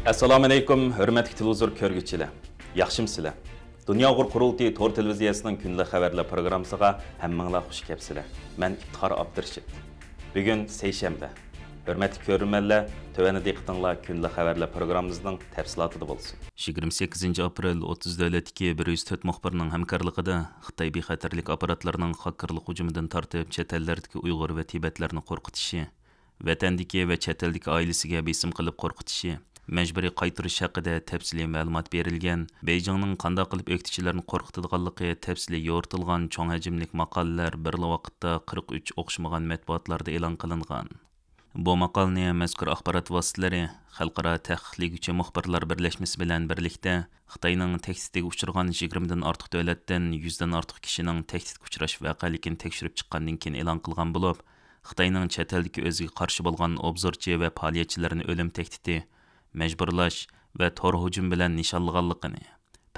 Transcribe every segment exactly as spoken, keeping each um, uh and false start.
ئەسسالامۇئەلەيكۇم، ھۆرمەتلىك تېلېۋىزور كۆرگۈچىلەر. ياخشىمۇسىلەر؟ دۇنيا ئۇيغۇر قۇرۇلتىيى تور تېلېۋىزىيەسىنىڭ كۈندىلىك خەۋەرلەر پروگراممىسىغا ھەممىڭلار خۇش كەپسىلەر. مەن ئىپتىخار ئابدۇرېشىت. بۈگۈن سەيشەنبە. ھۆرمەتلىك كۆرۈرمەنلەر، تۆۋەندە دىققىتىڭلار كۈندىلىك خەۋەرلەر پروگراممىمىزنىڭ تەپسىلاتىدا بولسۇن. يىگىرمە سەككىزىنچى ئاپرېل، ئوتتۇز دۆلەتتىكى بىر يۈز تۆت مۇخبىرنىڭ ھەمكارلىقىدا خىتاي بىخەتەرلىك ئاپپاراتلىرىنىڭ خاككېرلىق ھۇجۇمىدىن تارتىپ، چەت ئەللەردىكى ئۇيغۇر ۋە تىبەتلەرنى قورقۇتۇشى، ۋەتەندىكى ۋە چەت ئەلدىكى ئائىلىسىگە بېسىم قىلىپ قورقۇتۇشى، مەجبۇرىي قايتۇرۇش ھەققىدە تەپسىلىي مەلۇمات بېرىلگەن، بېيجىڭنىڭ قانداق قىلىپ ئۆكتىچىلەرنى قورقۇتىدىغانلىقى تەپسىلىي يورۇتۇلغان چوڭ ھەجىملىك ماقالىلەر بىرلا ۋاقىتتا قىرىق ئۈچ ئوخشىمىغان مەتبۇئاتلاردا ئېلان قىلىنغان. بۇ ماقالىنى مەزكۇر ئاخبارات ۋاسىتىلىرى، خەلقئارا تەھقىقلىگۈچى مۇخبىرلار بىرلەشمىسى بىلەن بىرلىكتە، خىتاينىڭ تەھدىتىگە ئۇچرىغان يىگىرمىدىن ئارتۇق دۆلەتتىن يۈزدىن ئارتۇق كىشىنىڭ تەھدىتكە ئۇچراش ۋەقەلىكىنى تەكشۈرۈپ چىققاندىن كېيىن ئېلان قىلغان بولۇپ، خىتاينىڭ چەت ئەلدىكى ئۆزىگە قارشى بولغان ئوبزورچى ۋە پائالىيەتچىلەرنى ئۆلۈم تەھدىتى، مەجبۇرلاش ۋە تور ھۇجۇمى بىلەن نىشانلىغانلىقىنى،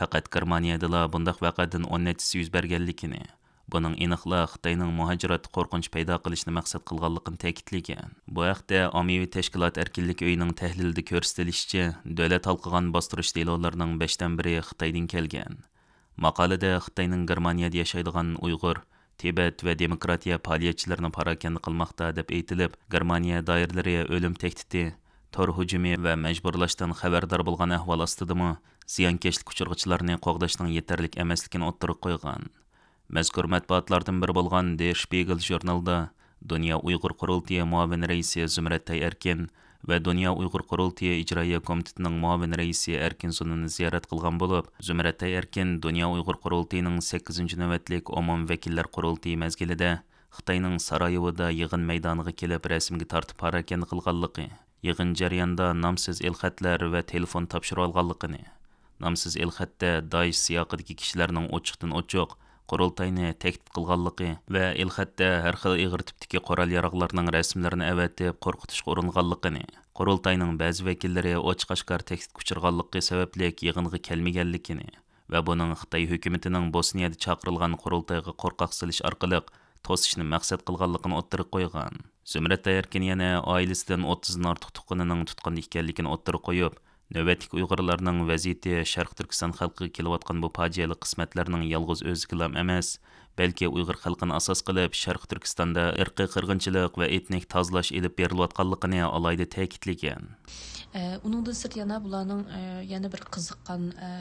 پەقەت گېرمانىيەدىلا بۇنداق ۋەقەدىن ئون نەچچىسى يۈز بەرگەنلىكىنى، بۇنىڭ ئېنىقلا خىتاينىڭ مۇھاجىراتتا قورقۇنچ پەيدا قىلىشنى مەقسەت قىلغانلىقىنى تەكىتلىگەن. بۇ ھەقتە ئاممىۋى تەشكىلات ئەركىنلىك ئۆيىنىڭ تەھلىلىدە كۆرسىتىلىشىچە، دۆلەت ھالقىغان باستۇرۇش دېلولىرىنىڭ بەشتىن بىرى خىتايدىن كەلگەن. ماقالىدە خىتاينىڭ گېرمانىيەدە ياشايدىغان ئۇيغۇر، تىبەت ۋە دېموكراتىيە پائالىيەتچىلىرىنى پاراكەندە قىلماقتا دەپ ئېيتىلىپ، گېرمانىيە دائىرىلىرى ئۆلۈم تەھدىتى، تور ھۇجۇمى ۋە مەجبۇرلاشتىن خەۋەردار بولغان ئەھۋال ئاستىدىمۇ زىيانكەشلىك ئۇچرىغۇچىلارنى قوغداشنىڭ يېتەرلىك ئەمەسلىكىنى ئوتتۇرىغا قويغان. مەزكۇر مەتبۇئاتلاردىن بىرى بولغان دېر شپىگېل ژۇرنىلىدا دۇنيا ئۇيغۇر قۇرۇلتىيى مۇئاۋىن رەئىسى زۇمرەت تاي ئەركىن ۋە دۇنيا ئۇيغۇر قۇرۇلتىيى ئىجرائىيە كومىتېتىنىڭ مۇئاۋىن رەئىسى ئەركىن زۇنۇننى زىيارەت قىلغان بولۇپ، زۇمرەت تاي ئەركىن دۇنيا ئۇيغۇر قۇرۇلتىيىنىڭ سەككىزىنچى نۆۋەتلىك ئومۇمىي ۋەكىللەر قۇرۇلتىيى مەزگىلىدە خىتاينىڭ سارايېۋودا يىغىن مەيدانىغا كېلىپ رەسىمگە تارتىپ پاراكەندە قىلغانلىقى، يىغىن جەريانىدا نامسىز ئېلخەتلەر ۋە تېلېفون تاپشۇرۇۋالغانلىقىنى، نامسىز ئېلخەتتە دائىش سىياقىدىكى كىشىلەرنىڭ ئوچۇقتىن ئوچۇق قۇرۇلتاينى تەھدىت قىلغانلىقى ۋە ئېلخەتتە ھەر خىل ئېغىر تىپتىكى قورال ياراغلارنىڭ رەسىملىرىنى ئەۋەتىپ قورقۇتۇشقا ئۇرۇنغانلىقىنى، قۇرۇلتاينىڭ بەزى ۋەكىللىرى ئوچۇق ئاشكارا تەھدىتكە ئۇچرىغانلىقى سەۋەبلىك يىغىنغا كەلمىگەنلىكىنى ۋە بۇنىڭ خىتاي ھۆكۈمىتىنىڭ بوسنىيەدە چاقىرىلغان قۇرۇلتايغا قورقاق سېلىش ئارقىلىق توسۇشنى مەقسەت قىلغانلىقىنى ئوتتۇرىغا قويغان. زۇمرەت تاي ئەركىن يەنە ئائىلىسىدىن ئوتتۇزدىن ئارتۇق تۇغقىنىنىڭ تۇتقۇندا ئىكەنلىكىنى ئوتتۇرىغا قويۇپ، نۆۋەتتىكى ئۇيغۇرلارنىڭ ۋەزىيىتى شەرقىي تۈركىستان خەلقىگە كېلىۋاتقان بۇ پاجىئەلىك قىسمەتلەرنىڭ يالغۇز ئۆزىگىلا ئەمەس، بەلكى ئۇيغۇر خەلقىنى ئاساس قىلىپ شەرقىي تۈركىستاندا ئىرقىي قىرغىنچىلىق ۋە ئېتنىك تازىلاش ئېلىپ بېرىلىۋاتقانلىقىنى ئالاھىدە تەكىتلىگەن. ئە، ئۇنىڭدىن سىرت يەنە بۇلارنىڭ، ئە، يەنە بىر قىزىققان، ئە،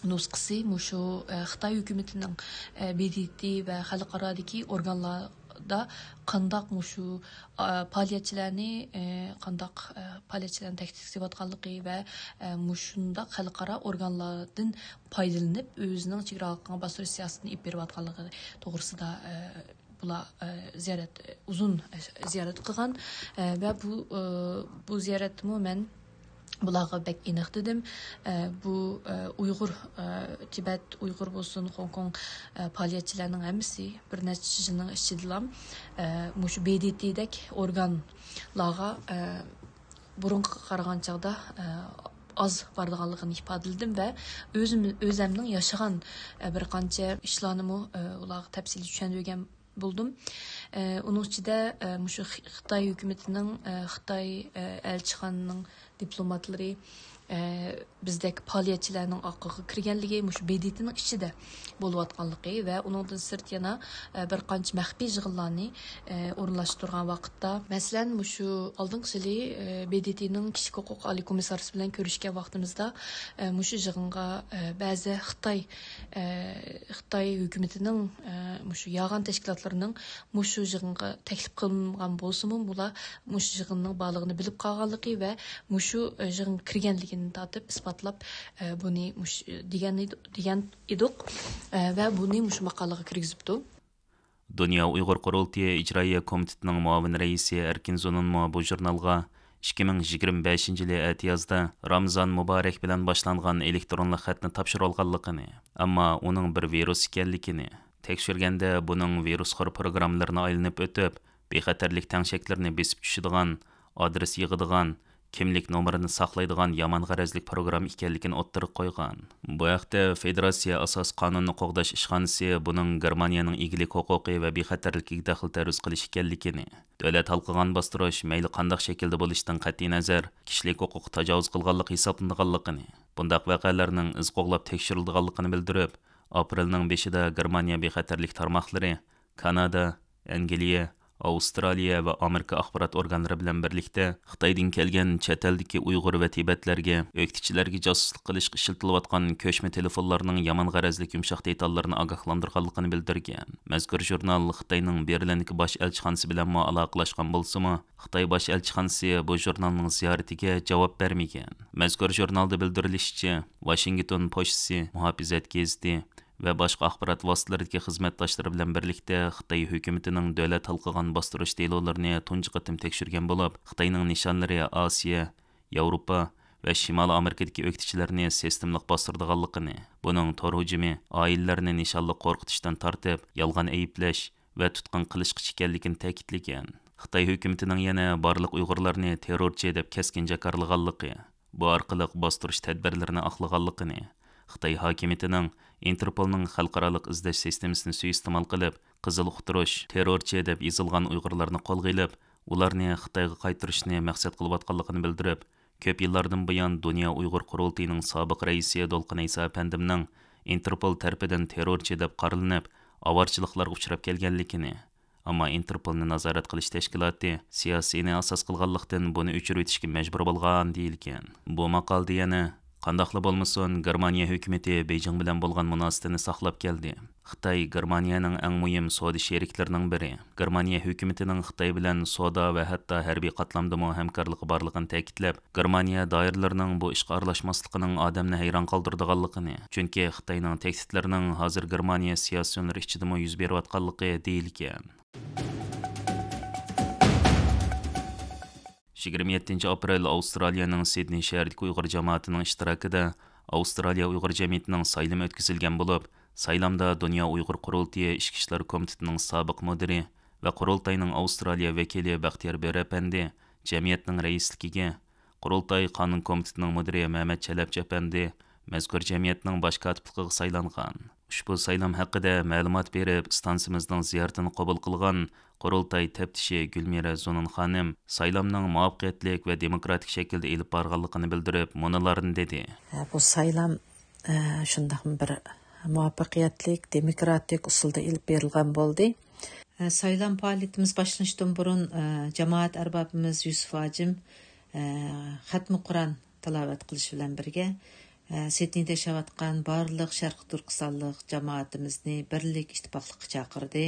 نۇسخىسى مۇشۇ، ئە، خىتاي ھۆكۈمىتىنىڭ، ئە، ب د ت ۋە خەلقئارادىكى ئورگانلاردا قانداق مۇشۇ، ئە، پائالىيەتچىلەرنى، ئە، قانداق، ئە، پائالىيەتچىلەرنى تەھدىت قىلىۋاتقانلىقى ۋە، ئە، مۇشۇنداق خەلقئارا ئورگانلاردىن پايدىلىنىپ، ئۆزىنىڭ چېگرا ھالقىغا باستۇرۇش سىياسىتىنى ئېلىپ بېرىۋاتقانلىقى توغرىسىدا، ئە، بۇلار، ئە، زىيارەت، ئۇزۇن، ئە، زىيارەت قىلغان، ئە، ۋە بۇ، ئە، بۇ زىيارەتتىمۇ مەن بۇلارغا بەك ئېنىق دېدىم. ئە، بۇ، ئە، ئۇيغۇر، ئە، تىبەت ئۇيغۇر بولسۇن، خوڭكوڭ، ئە، پائالىيەتچىلەرنىڭ ھەممىسى بىر نەچچە يىلنىڭ ئىچىدىلا، ئە، مۇشۇ ب د ت دەك ئورگانلارغا، ئە، بۇرۇنقىغا قارىغان چاغدا، ئە، ئاز بارىدىغانلىقىنى ئىپادىلىدىم ۋە ئۆزۈم، ئۆزەمنىڭ ياشىغان، ئە، بىر قانچە ئىشلارنىمۇ، ئە، ئۇلارغا تەپسىلىي چۈشەندۈرگەن بولدۇم. ئە، ئۇنىڭ ئىچىدە، ئە، مۇشۇ خى-، خىتاي ھۆكۈمىتىنىڭ، ئە، خىتاي، ئە، ئەلچىخانىنىڭ دىپلوماتلىرى، ئە، بىزدەك پائالىيەتچىلەرنىڭ ئارقىغا كىرگەنلىكى مۇشۇ ب د ت نىڭ ئىچىدە بولۇۋاتقانلىقى ۋە ئۇنىڭدىن سىرت يەنە، ئە، بىر قانچە مەخپىي يىغىنلارنى، ئە، ئورۇنلاشتۇرغان ۋاقىتتا، مەسىلەن، مۇشۇ ئالدىنقى يىلى، ئە، ب د ت نىڭ كىشىلىك ھوقۇق ئالىي كومىسسارىسى بىلەن كۆرۈشكەن ۋاقتىمىزدا، ئە، مۇشۇ يىغىنغا، ئە، بەزى خىتاي، ئە، خىتاي ھۆكۈمىتىنىڭ، ئە، مۇشۇ ياغان تەشكىلاتلىرىنىڭ مۇشۇ يىغىنغا تەكلىپ قىلىنغان بولسىمۇ، بۇلار مۇشۇ يىغىننىڭ بارلىقىنى بىلىپ قالغانلىقى ۋە مۇشۇ، ئە، يىغىنغا كىرگەنلىكىنى تارتىپ ئىسپاتلاپ، ئە، بۇنى مۇش-، دېگەن ئىد-، دېگەن ئىدۇق، ئە، ۋە بۇنى مۇشۇ ماقالىغا كىرگۈزۈپتۇ. دۇنيا ئۇيغۇر قۇرۇلتىيى ئىجرائىيە كومىتېتىنىڭ مۇئاۋىن رەئىسى ئەركىن زۇنۇنمۇ بۇ ژۇرنالغا ئىككى مىڭ يىگىرمە بەشىنچى يىلى ئەتىيازدا رامزان مۇبارەك بىلەن باشلانغان ئېلېكترونلۇق خەتنى تاپشۇرۇۋالغانلىقىنى، ئەمما ئۇنىڭ بىر ۋىرۇس ئىكەنلىكىنى، تەكشۈرگەندە بۇنىڭ ۋىرۇسخور پروگراممىلىرىنى ئايلىنىپ ئۆتۈپ، بىخەتەرلىك تەڭشەكلىرىنى بېسىپ چۈشىدىغان، ئادرېس يىغىدىغان، كىملىك نومۇرىنى ساقلايدىغان يامان غەرەزلىك پروگرامما ئىكەنلىكىنى ئوتتۇرىغا قويغان. بۇ ھەقتە فېدېراتسىيە ئاساسىي قانۇننى قوغداش ئىشخانىسى بۇنىڭ گېرمانىيەنىڭ ئىگىلىك ھوقۇقى ۋە بىخەتەرلىكىگە دەخلى تەرۇز قىلىش ئىكەنلىكىنى، دۆلەت ھالقىغان باستۇرۇش مەيلى قانداق شەكىلدە بولۇشىدىن قەتئىينەزەر، كىشىلىك ھوقۇققا تاجاۋۇز قىلغانلىقى ھېسابلىنىدىغانلىقىنى، بۇنداق ۋەقەلەرنىڭ ئىز قوغلاپ تەكشۈرۈلىدىغانلىقىنى بىلدۈرۈپ، ئاپرېلنىڭ بېشىدا گېرمانىيە بىخەتەرلىك تارماقلىرى كانادا، ئەنگلىيە، ئاۋسترالىيە ۋە ئامېرىكا ئاخبارات ئورگانلىرى بىلەن بىرلىكتە خىتايدىن كەلگەن چەت ئەلدىكى ئۇيغۇر ۋە تىبەتلەرگە، ئۆكتىچىلەرگە جاسۇسلۇق قىلىشقا ئىشلىتىلىۋاتقان كۆچمە تېلېفونلارنىڭ يامان غەرەزلىك يۇمشاق دېتاللىرىنى ئاگاھلاندۇرغانلىقىنى بىلدۈرگەن. مەزكۇر ژۇرنال خىتاينىڭ بېرلىندىكى باش ئەلچىخانىسى بىلەنمۇ ئالاقىلەشكەن بولسىمۇ، خىتاي باش ئەلچىخانىسى بۇ ژۇرنالنىڭ زىيارىتىگە جاۋاب بەرمىگەن. مەزكۇر ژۇرنالدا بىلدۈرۈلۈشىچە، ۋاشىنگتون پوچتىسى، مۇھاپىزەت گېزىتى ۋە باشقا ئاخبارات ۋاسىتىلىرىدىكى خىزمەتداشلىرى بىلەن بىرلىكتە خىتاي ھۆكۈمىتىنىڭ دۆلەت ھالقىغان باستۇرۇش دېلولىرىنى تۇنجى قېتىم تەكشۈرگەن بولۇپ، خىتاينىڭ نىشانلىرى ئاسىيا، ياۋروپا ۋە شىمالىي ئامېرىكىدىكى ئۆكتىچىلەرنى سىستېمىلىق باستۇرىدىغانلىقىنى، بۇنىڭ تور ھۇجۇمى، ئائىلىلەرنى نىشانلىق قورقۇتۇشتىن تارتىپ، يالغان ئەيىبلەش ۋە تۇتقۇن قىلىشقىچە ئىكەنلىكىنى تەكىتلىگەن. خىتاي ھۆكۈمىتىنىڭ يەنە بارلىق ئۇيغۇرلارنى تېررورچى دەپ كەسكىن جاكارلىغانلىقى، بۇ ئارقىلىق باستۇرۇش تەدبىرلىرىنى ئاقلىغانلىقىنى، خىتاي ھاكىمىيىتىنىڭ ئىنتېرپولنىڭ خەلقئارالىق ئىزدەش سىستېمىسىنى سۇيىئىستېمال قىلىپ، قىزىل ئۇقتۇرۇش، تېررورچى دەپ يېزىلغان ئۇيغۇرلارنى قولغا ئېلىپ، ئۇلارنى خىتايغا قايتۇرۇشنى مەقسەت قىلىۋاتقانلىقىنى بىلدۈرۈپ، كۆپ يىللاردىن بۇيان دۇنيا ئۇيغۇر قۇرۇلتىيىنىڭ سابىق رەئىسى دولقۇن ئەيسا ئەپەندىمنىڭ ئىنتېرپول تەرىپىدىن تېررورچى دەپ قارىلىنىپ، ئاۋارىچىلىقلارغا ئۇچراپ كەلگەنلىكىنى، ئەمما ئىنتېرپولنى نازارەت قىلىش تەشكىلاتى سىياسىينى ئاساس قىلغانلىقتىن، بۇنى ئۆچۈرۈۋېتىشكە مەجبۇر بولغان، دېيىلگەن. بۇ ماقالىدە يەنە، قانداقلا بولمىسۇن، گېرمانىيە ھۆكۈمىتى بېيجىڭ بىلەن بولغان مۇناسىۋىتىنى ساقلاپ كەلدى. خىتاي گېرمانىيەنىڭ ئەڭ مۇھىم سودا شېرىكلىرىنىڭ بىرى. گېرمانىيە ھۆكۈمىتىنىڭ خىتاي بىلەن سودا ۋە ھەتتا ھەربىي قاتلامدىمۇ ھەمكارلىقى بارلىقىنى تەكىتلەپ، گېرمانىيە دائىرىلىرىنىڭ بۇ ئىشقا ئارىلاشماسلىقىنىڭ ئادەمنى ھەيران قالدۇرىدىغانلىقىنى، چۈنكى خىتاينىڭ تەھدىتلىرىنىڭ ھازىر گېرمانىيە سىياسىيونلىرى ئىچىدىمۇ يۈز بېرىۋاتقانلىقى دېيىلگەن. يىگىرمە يەتتىنچى ئاپرېل ئاۋسترالىيەنىڭ سىدنېي شەھىرىدىكى ئۇيغۇر جامائىتىنىڭ ئىشتىراكىدا ئاۋسترالىيە ئۇيغۇر جەمئىيىتىنىڭ سايلىمى ئۆتكۈزۈلگەن بولۇپ، سايلامدا دۇنيا ئۇيغۇر قۇرۇلتىيى ئىچكى ئىشلار كومىتېتىنىڭ سابىق مۇدىرى ۋە قۇرۇلتاينىڭ ئاۋسترالىيە ۋەكىلى بەختىيار بۆرە ئەپەندى جەمئىيەتنىڭ رەئىسلىكىگە، قۇرۇلتاي قانۇن كومىتېتىنىڭ مۇدىرى مەمەت چەلەپچى ئەپەندى مەزكۇر جەمئىيەتنىڭ باش كاتىپلىقىغا سايلانغان. ئۇشبۇ سايلام ھەققىدە مەلۇمات بېرىپ، ئىستانسىمىزنىڭ زىيارىتىنى قوبۇل قىلغان قۇرۇلتاي تەپتىشى گۈلمىرە زۇنۇن خانىم سايلامنىڭ مۇۋەپپەقىيەتلىك ۋە دېموكراتىك شەكىلدە ئېلىپ بارغانلىقىنى بىلدۈرۈپ، مۇنۇلارنى دېدى. بۇ سايلام، ئە، شۇنداقمۇ بىر مۇۋەپپەقىيەتلىك، دېموكراتىك ئۇسۇلدا ئېلىپ بېرىلغان بولدى. ئە، سايلام پائالىيىتىمىز باشلىنىشتىن بۇرۇن، ئە، جامائەت ئەربابىمىز يۈسۈپ ھاجىم، ئە، خەتمە قۇرئان تىلاۋەت قىلىش بىلەن بىرگە، ئە، سىدنېيدا ياشاۋاتقان بارلىق شەرقىي تۈركىستانلىق جامائىتىمىزنى بىرلىك، ئىتتىپاقلىققا چاقىردى.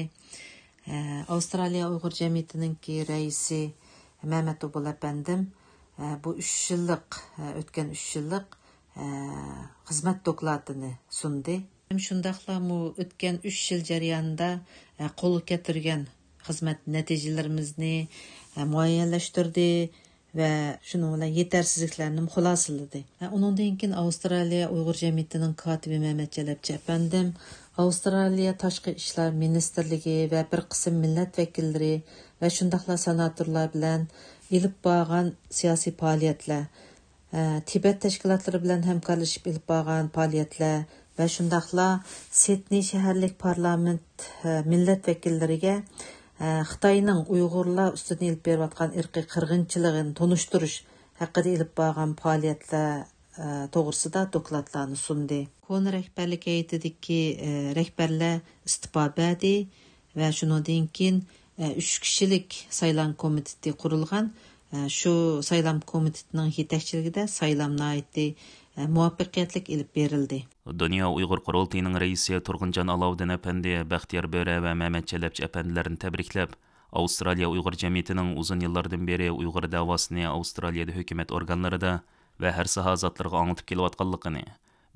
ئە، ئاۋسترالىيە ئۇيغۇر جەمئىيىتىنىڭكى رەئىسى مەمەت ئوبۇل ئەپەندىم، ئە، بۇ ئۈچ يىللىق، ئە، ئۆتكەن ئۈچ يىللىق، ئە، خىزمەت دوكلاتىنى سۇندى. ھەم شۇنداقلا بۇ ئۆتكەن ئۈچ يىل جەريانىدا، ئە، قولغا كەلتۈرگەن خىزمەت نەتىجىلىرىمىزنى، ئە، مۇئەييەنلەشتۈردى ۋە شۇنىڭ بىلەن يېتەرسىزلىكلەرنىمۇ خۇلاسىلىدى. ئە، ئۇنىڭدىن كېيىن ئاۋسترالىيە ئۇيغۇر جەمئىيىتىنىڭ كاتىپى مەمەت چەلەپچى ئەپەندىم ئاۋسترالىيە تاشقى ئىشلار مىنىستىرلىكى ۋە بىر قىسىم مىللەت ۋەكىللىرى ۋە شۇنداقلا سېناتورلار بىلەن ئېلىپ بارغان سىياسىي پائالىيەتلەر، ئە، تىبەت تەشكىلاتلىرى بىلەن ھەمكارلىشىپ ئېلىپ بارغان پائالىيەتلەر ۋە شۇنداقلا سىدنېي شەھەرلىك پارلامېنت، ئە، مىللەت ۋەكىللىرىگە، ئە، خىتاينىڭ ئۇيغۇرلار ئۈستىدىن ئېلىپ بېرىۋاتقان ئىرقىي قىرغىنچىلىقىنى تونۇشتۇرۇش ھەققىدە ئېلىپ بارغان پائالىيەتلەر، ئە، توغرىسىدا دوكلاتلارنى سۇندى. كونا رەھبەرلىك ھەيئىتىدىكى، ئە، رەھبەرلەر ئىستېپا بەردى ۋە شۇنىڭدىن كېيىن، ئە، ئۈچ كىشىلىك سايلام كومىتېتى قۇرۇلغان. ئە، شۇ سايلام كومىتېتىنىڭ يېتەكچىلىكىدە سايلام ناھايىتى، ئە، مۇۋەپپەقىيەتلىك ئېلىپ بېرىلدى. دۇنيا ئۇيغۇر قۇرۇلتىيىنىڭ رەئىسى تۇرغۇنجان ئالاۋۇدىن ئەپەندى بەختىيار بۆرە ۋە مەمەت چەلەپچى ئەپەندىلەرنى تەبرىكلەپ، ئاۋسترالىيە ئۇيغۇر جەمئىيىتىنىڭ ئۇزۇن يىللاردىن بېرى ئۇيغۇر دەۋاسىنى ئاۋسترالىيەدە ھۆكۈمەت ئورگانلىرىدا ۋە ھەر ساھە زاتلىرىغا ئاڭلىتىپ كېلىۋاتقانلىقىنى،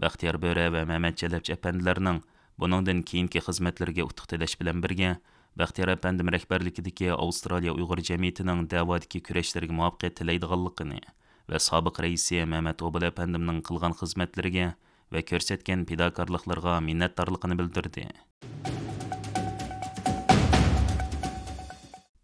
بەختىيار بۆرە ۋە مەمەت چەلەپچى ئەپەندىلەرنىڭ بۇنىڭدىن كېيىنكى خىزمەتلىرىگە ئۇتۇق تىلەش بىلەن بىرگە، بەختىيار ئەپەندىم رەھبەرلىكىدىكى ئاۋسترالىيە ئۇيغۇر جەمئىيىتىنىڭ دەۋادىكى كۈرەشلىرىگە مۇۋەپپەقىيەت تىلەيدىغانلىقىنى ۋە سابىق رەئىسى مەمەت ئوبۇل ئەپەندىمنىڭ قىلغان خىزمەتلىرىگە ۋە كۆرسەتكەن پىداكارلىقلىرىغا مىننەتدارلىقىنى بىلدۈردى.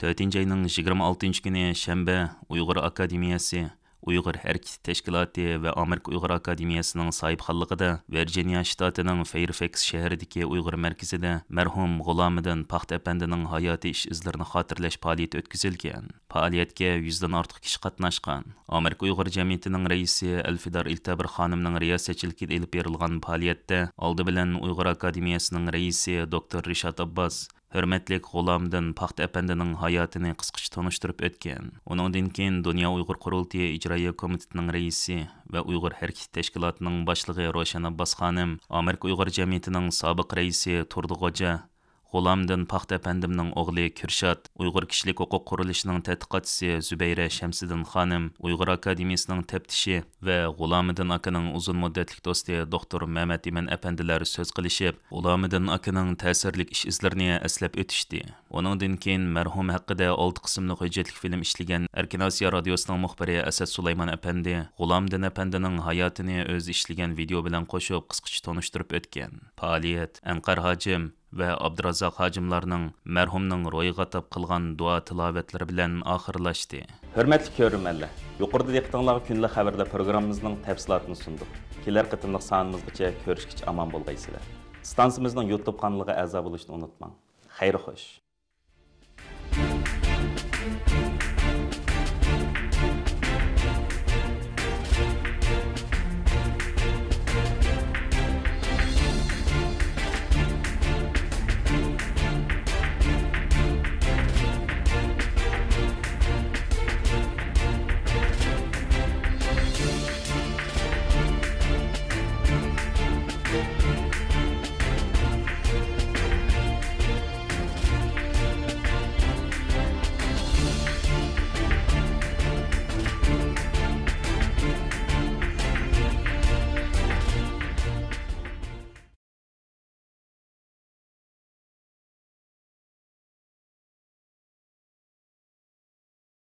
تۆتىنچى ئاينىڭ يىگىرمە ئالتىنچى كۈنى شەنبە ئۇيغۇر ئاكادېمىيەسى ئۇيغۇر ھەرىكىتى تەشكىلاتى ۋە ئامېرىكا ئۇيغۇر ئاكادېمىيەسىنىڭ ساھىبخانلىقىدا ۋىرجىنىيە شتاتىنىڭ فېيرفېكس شەھىرىدىكى ئۇيغۇر مەركىزىدە مەرھۇم غۇلامىدىن پاختا ئەپەندىنىڭ ھاياتىي ئىش ئىزلىرىنى خاتىرىلەش پائالىيىتى ئۆتكۈزۈلگەن. پائالىيەتكە يۈزدىن ئارتۇق كىشى قاتناشقان. ئامېرىكا ئۇيغۇر جەمئىيىتىنىڭ رەئىسى ئەلفىدار ئىلتەبىر خانىمنىڭ رىياسەتچىلىكىدە ئېلىپ بېرىلغان پائالىيەتتە ئالدى بىلەن ئۇيغۇر ئاكادېمىيەسىنىڭ رەئىسى دوكتور رىشات ئابباس، ھۆرمەتلىك غۇلامىدىن پاختا ئەپەندىنىڭ ھاياتىنى قىسقىچە تونۇشتۇرۇپ ئۆتكەن. ئۇنىڭدىن كېيىن دۇنيا ئۇيغۇر قۇرۇلتىيى ئىجرائىيە كومىتېتىنىڭ رەئىسى ۋە ئۇيغۇر ھەرىكىتى تەشكىلاتىنىڭ باشلىقى روشەن ئابباس خانىم ئامېرىكا ئۇيغۇر جەمئىيىتىنىڭ سابىق رەئىسى تۇردى غوجا، غۇلامىدىن پاختا ئەپەندىمنىڭ ئوغلى كۈرشات، ئۇيغۇر كىشىلىك ھوقۇق قۇرۇلۇشىنىڭ تەتقىقاتچىسى زۇبەيرە شەمسىدىن خانىم، ئۇيغۇر ئاكادېمىيىسىنىڭ تەپتىشى ۋە غۇلامىدىن ئاكىنىڭ ئۇزۇن مۇددەتلىك دوستى دوكتور مەمەت ئىمىن ئەپەندىلەر سۆز قىلىشىپ، غۇلامىدىن ئاكىنىڭ تەسىرلىك ئىش ئىزلىرىنى ئەسلەپ ئۆتۈشتى. ئۇنىڭدىن كېيىن مەرھۇم ھەققىدە ئالتە قىسىملىق ھۆججەتلىك فىلىم ئىشلىگەن ئەركىن ئاسىيا رادىيوسىنىڭ مۇخبىرى ئەسەت سۇلايمان ئەپەندى غۇلامىدىن ئەپەندىنىڭ ھاياتىنى ئۆزى ئىشلىگەن ۋىدېئو بىلەن قوشۇپ قىسقىچە تونۇشتۇرۇپ ئۆتكەن. پائالىيەت ئەنقەر ھاجىم ۋە ئابدۇرازاق ھاجىملارنىڭ مەرھۇمنىڭ روھىغا ئاتاپ قىلغان دۇئا تىلاۋەتلىرى بىلەن ئاخىرلاشتى. ھۆرمەتلىك كۆرۈرمەنلەر، يۇقىرىدا دىققىتىڭلارغا كۈندىلىك خەۋەرلەر پروگراممىمىزنىڭ تەپسىلاتىنى سۇندۇق. كېلەر قېتىملىق سانىمىزغىچە كۆرۈشكىچە ئامان بولغايسىلەر. ئىستانسىمىزنىڭ يۇتۇب قانىلىغا ئەزا بولۇشنى ئۇنتۇماڭ. خەير خوش.